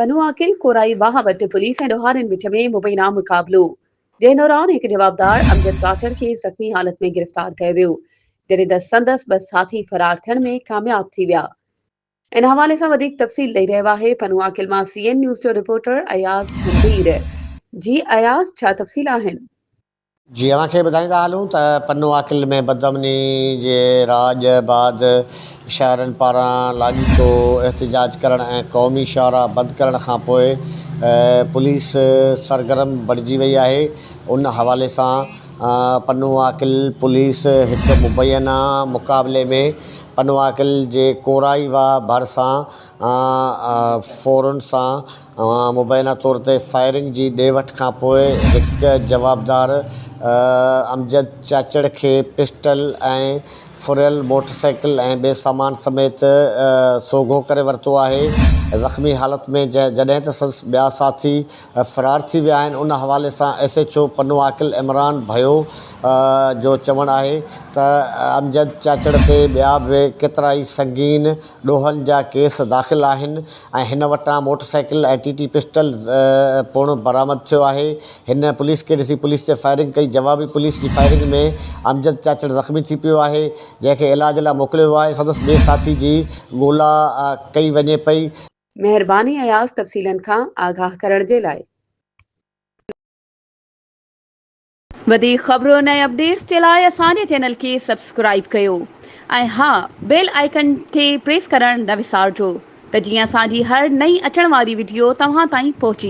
پنوعاقل ڪورائي واهه وٽ پوليس ۽ ڏوهارين وچ ۾ مبينا مقابلو، جنهن دوران هڪ جوابدار امجد چاچڙ کي زخمي حالت ۾ گرفتار ڪيو ويو، جڏهن ته سندس ٻه ساٿي فرار ٿيڻ ۾ ڪامياب ٿي ويا. ان حوالي سان وڌيڪ تفصيل ڏئي رهيو آهي پنوعاقل مان سي اين نيوز جو رپورٽر اياز جهنڊير. جي اياز ڇا تفصيل آهن؟ جي اوهان کي ٻڌائيندا هلون ته پنو عاقل ۾ بدامني جي راڄ بعد شهرين پاران لاڳيتو احتجاج ڪرڻ ۽ قومي شاهراهه بند ڪرڻ کانپوء پوليس سرگرم بڻجي وئي آهي ان حوالي سان پنو عاقل پوليس هڪ مبينا مقابلي ۾ پنو عاقل جي ڪورائي واهه ڀرسان ڦورن سان مبينا طور تي فائرنگ جي ڏي وٺ کانپوء هڪ جوابدار امجد چاچڙ کي پسٽل ۽ ڦريل موٽرسائيڪل ۽ ٻئي سامان سميت سوگهو ڪري ورتو آهي، زخمي حالت ۾ جڏهن ته سندس ٻيا ساٿي فرار ٿي ويا آهن، ان حوالي سان S H O Pano Aqil Imran Bhayo جو چوڻ آهي ته امجد چاچڙ تي ٻيا به ڪيترائي سنگين ڏوهن جا ڪيس داخل آهن ۽ هن وٽان موٽر سائيڪل ۽ ٽي ٽي پسٽل پڻ برآمد ٿيو آهي. هن پوليس کي ڏسي پوليس تي فائرنگ ڪئي، جوابي پوليس جي فائرنگ ۾ امجد چاچڙ زخمي ٿي پيو آهي، جنهن کي علاج لاء موڪليو ويو آهي، سندس ٻئي ساٿي جي ڳولا ڪئي وڃي پئي. مهرباني اياز تفصيلن کان آگاهه ڪرڻ جي لاء. وڌيڪ خبرن ۽ اپڊيٽس جي لاء اسان جي چينل کي سبسڪرائيب ڪيو ۽ ها بيل آئيڪن کي پريس ڪرڻ نه وسارجو ته جيئن اسان جي هر نئين اچڻ واري وڊيو توهان تائين پهچي.